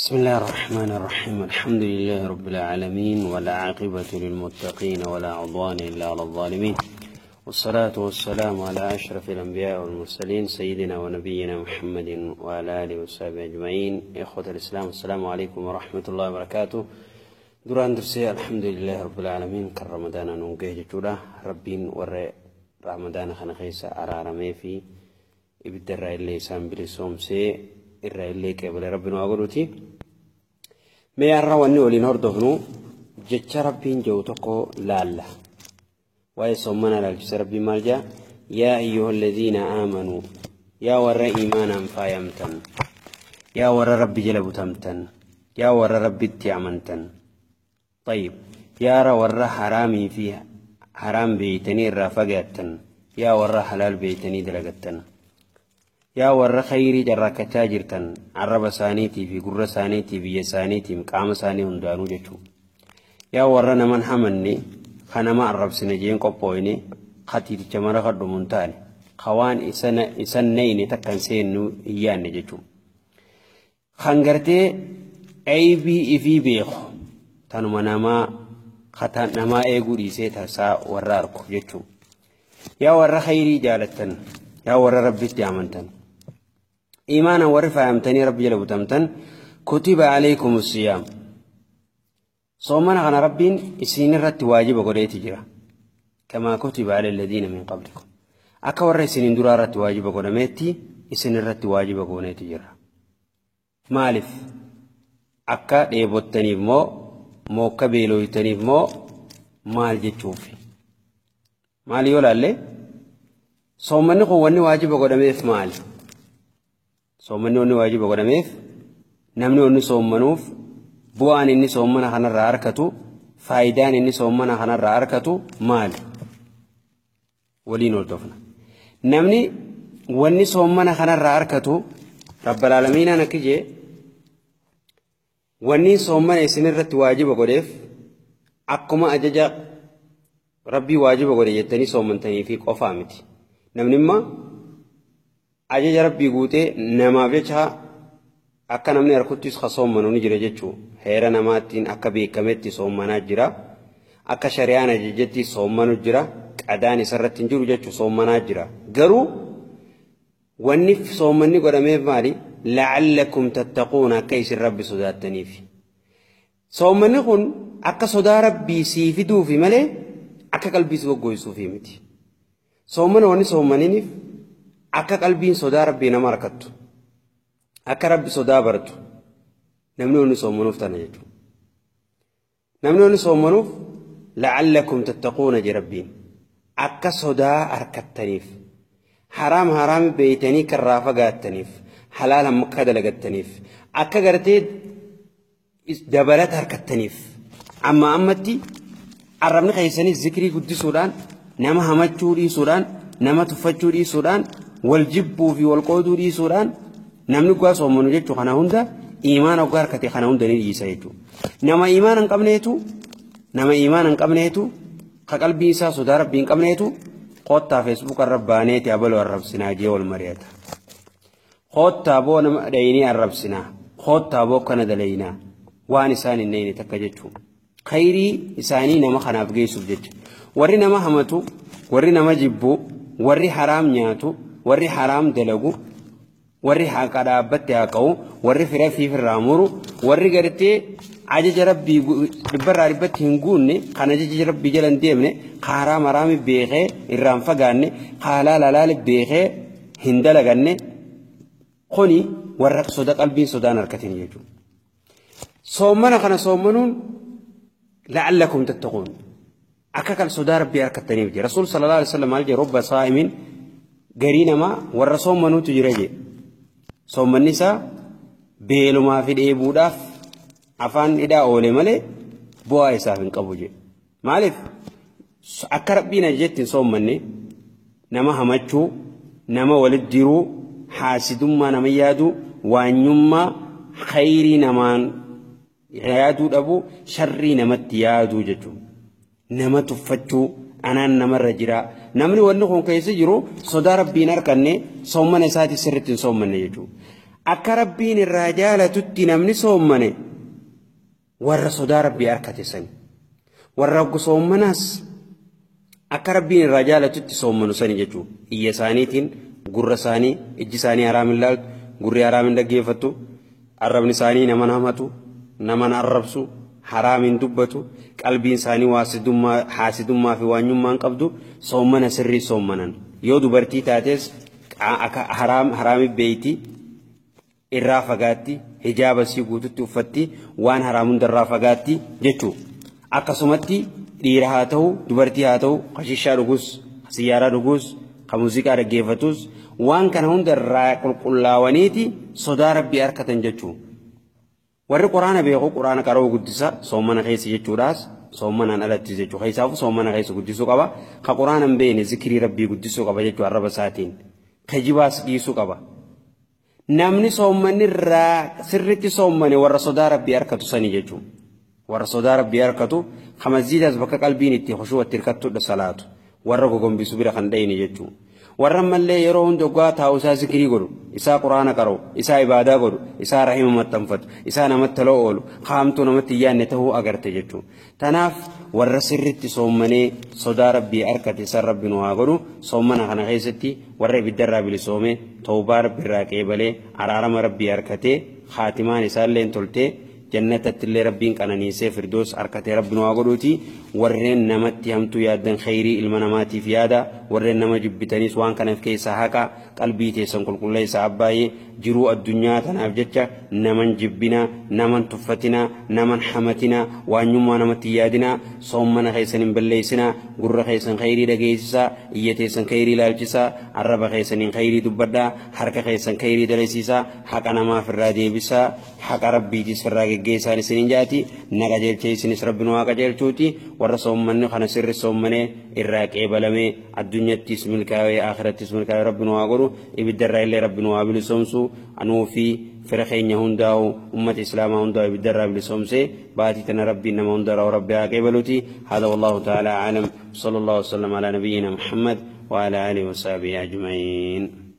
بسم الله الرحمن الرحيم. الحمد لله رب العالمين، والعاقبة للمتقين، ولا عدوان إلا على الظالمين، والصلاة والسلام على أشرف الأنبياء والمرسلين، سيدنا ونبينا محمد وعلى آله وصحبه أجمعين. إخوة الإسلام، السلام عليكم ورحمة الله وبركاته. Duraan dursee الحمد لله رب العالمين kan Ramadaana nuun gahe jechuudha. Rabbiin warra Ramadaana kana keessa araaramee fi ibidda irraa illee isaan bilisoomsee irraa illee qeebale Rabbi nu haa godhuuti. Mee har'a wanni waliin hordofnu jecha Rabbiin jedhu tokko laalla. Waa'ee soommanaa ilaalchise Rabbiin maal jedha? يا أيها الذين آمنوا، yaa warra iimaanaan faayamtan, yaa warra Rabbi jala butamtan, yaa warra Rabbitti amantan. طيب، yaa warra haraamii fi haraam beeytanii irraa fagaattan, yaa warra halaal beeytanii dalagattan, yaa warra khayrii carraakkachaa jirtan, arraba isaaniitii fi gurra isaaniitii, biyya isaaniitiin, qaama isaanii hundaanuu jechuudha. Yaa warra naman hamanne, ka nama arrabsine jeen qophooyne, katiiticha mara kadhumu hin taane, ka waan isan nayne takkan seennu hin yaanne jechuudha. Kan gartee aybii ifii beeku, tanuma namaa kataan namaa eeguu dhiisee tasaa warra arku jechuudha. Yaa warra khayrii jaalattan, yaa warra Rabbitti amantan, iimaana warri faayamtanii Rabbi jala butamtan، كتب عليكم الصيام، soomana kana Rabbiin isin irratti waajiba godheeti jira. كما كتب على الذين من قبلكم، akka warra isiniin duraa irratti waajiba godhameetti isin irratti waajiba gooneeti jira. Maaliif? Akka dheebottaniif moo, mookka beelooytaniif moo, maal jechuuf? Maali yoo laalle, soommanni kun wanni waajiba godhameef maali? Soommanni wanni waajiba godhameef, namni wanni soommanuuf, bu'aan inni soommana kanarraa argatu, faayidaan inni soommana kanarraa argatu maali? Waliin hordofna. Namni wanni soommana kanarraa argatu, رب العالمين akka jee, wanni soommana isinirratti waajiba godheef akkuma ajaja Rabbii waajiba godhe jettanii soommantanii fi qofaa miti. Namni immoo ajaja Rabbii guutee namaaf jecha akka namni harkuttis ka soommanu ni jira jechuu. Heera namaattiin akka beekametti soommanaa jira. Akka shari'aan ajajetti soommanu jira. Qadaan isarratti hin jiru jechuu, soommanaa jira. Garuu wanni soommanni godhameef maali? لعلكم تتقون، akka isin Rabbi sodaattaniif. Soommanni kun akka sodaa Rabbii sii fiduufi malee akka qalbii si goggoysuufi miti. Soommana wanni soommaniniif akka qalbiin sodaa Rabbii nama harkattu. Akka Rabbi sodaa bartu. Namni wanni soommanuuf tana jechuudha. Namni wanni soommanuuf لعلكم تتقون je Rabbiin. Akka sodaa harkattaniif. Haraam haraami beeytanii karraa fagaattaniif. Halaal hamma akka dalagattaniif. Akka gartee dabalata harkattaniif. Amma ammatti arrabni keessanii zikrii guddisuudhaan, nama hamachuu dhiisuudhaan, nama tuffachuu dhiisuudhaan, wal jibbuu fi wal qooduu dhiisuudhaan, namni dhugaa soommanu jechuu kana hunda iimaana dhugaa harkate kana hunda ni dhiisa jechuudha. Nama iimaana hin qabneetu, nama iimaana hin qabneetu, ka qalbii isaa sodaa Rabbii hin qabneetu, "Koottaa Facebook irra baaneeti abaloo arrabsinaa" jee wal mari'ata. "Koottaa boo nama dhayinii arrabsinaa, koottaa boo kana dalaynaa" waan isaan hin nayne takka jechuudha. Khayrii isaanii nama kanaaf geessuuf jecha. Warri nama hamatu, warri nama jibbu, warri haraam nyaatu, warri haraam dalagu, warri haqa dhaabbatte haa ka'u, warri fira fiifirraa muru, warri gartee ajaja Rabbii dhibbarraa dhibbatti hin guunne, kan ajaja Rabbii jala hin deemne, ka haraam haraami beekee irraa hin fagaanne, ka halaal halaali beekee hin dalaganne, kuni warra soda qalbiin sodaan harkatin jechuudha. Soommana kana soommanuun لعلكم تتقون، akka kan sodaa Rabbii harkattaniif jira. Rasuul صلى الله عليه وسلم maal jedhe? رب صائم، garii namaa warra soommanuutu jira jedhe. Soommanni isaa beelumaa fi dheebuudhaaf afaan hidhaa oole malee bu'aa isaaf hin qabu jedhe. Maaliif? Akka Rabbiin ajajetti hin soommanne, nama hamachuu, nama walitti diruu, haasidummaa nama yaaduu, waanyummaa, khayrii namaan yaaduu dhabuu, sharrii namatti yaaduu jechuudha. Nama tuffachuu, anaan namarra jira. Namni wanni kun keessa jiru sodaa Rabbiin harkanne, soommana isaati sirriitti hin soommanne jechuudha. Akka Rabbiin irraa jaalatutti namni soommane warra sodaa Rabbii harkate sani. Warra soommanaas akka Rabbiin irraa jaalatutti soommanu sani jechuudha. Iyya isaaniitiin gurra isaanii ijji isaanii haraam hin laaltu, gurri haraam hin dhaggeeffattu, arrabni isaanii nama hamatu, nama arrabsu, haraam hin dubbatu, qalbiin isaanii haasidummaa fi waanyummaa hin qabdu, soommana sirrii soommanan. Yoo dubartii taates akka haraami beeyti irraa fagaatti, hijaaba sii guututti uffatti, waan haraam hundarraa fagaatti jechuudha. Akkasumatti dhiira haa ta'u dubartii haa ta'u kashishaa dhugus, siyyaaraa dhugus, ka muuziqaa dhaggeeffatus waan kana hundarraa qulqullaawaniiti sodaa Rabbii harkatan jechuudha. Warri quraana beeku quraana qaroo guddisa soommana keessa jechuudhaas soommanaan alatti jechuudha. Keessaafuu soommana keessa guddisuu qaba. Ka quraana hin beekne zikirii Rabbii guddisuu qaba jechuudha arraba isaatiin. Kijibaas dhiisuu qaba. Namni soommanni irraa sirriitti soommane warra sodaa Rabbii harkatu sani jechuudha. Warra sodaa Rabbii harkatu ka masjiidaas bakka qalbiin itti khushuu'atti hirkattudha salaatu. Warra gogombisu bira kan dhayne jechuudha. Warra ammallee yeroo hunda dhugaa taa'u isaa zikirii godhu, isaa quraana qara'u, isaa ibaadaa godhu, isaa rahima maxxanfatu, isaa namatti tola oolu, haamtuu namatti hin yaadne ta'uu agarte jechuudha. Tanaaf warra sirriitti soommanee sodaa Rabbii harkate san Rabbi nu haa godhu. Soommana kana keessatti warra ibiddarraa bilisoome, tawbaa Rabbiirraa qeebalee, araarama Rabbii harkatee, haatimaan isaallee toltee jannatatti illee Rabbiin qananiisee firdoos harkatee Rabbi nu haa godhuuti. Warreen namatti hamtuu yaaddan khayrii ilma namaatiif yaada, warreen nama jibbitanis waan kanaaf keessaa haqa qalbii teessan qulqulleessa abbaayee jiruu addunyaa tanaaf jecha naman jibbinaa, naman tuffatinaa, naman hamatinaa, waanyummaa namatti yaadinaa, soommana keessan hin balleessinaa, gurra keessan khayrii dhageessisaa, iyya teessan khayrii ilaalchisaa, arraba keessaniin khayrii dubbadhaa, harka keessan khayrii dalasiisaa, haqa namaaf irraa deebisaa, haqa Rabbiitis irraa geggeessaan isiniin jaati, na qajeelchee isinis Rabbi nu haa qajeelchuuti. Warra soommanni kana sirri soommanee irraa qeebalamee addunyattis milkaa'ee akhirattis milkaa'ee Rabbi nu haa godhu. Ibiddarraa illee Rabbi nu haa bilisoomsu. Anuu fi fira keenya hundaa'u ummata islaamaa hundaa'u ibiddarraa bilisoomsee baatii tana Rabbiin nama hundarraa Rabbi haa qeebaluuti. Hada wallahu ta'ala a'lam. Sallallahu wasallam ala nabiyyina Muhammad wa ala alihi wa sahbihi ajma'iin.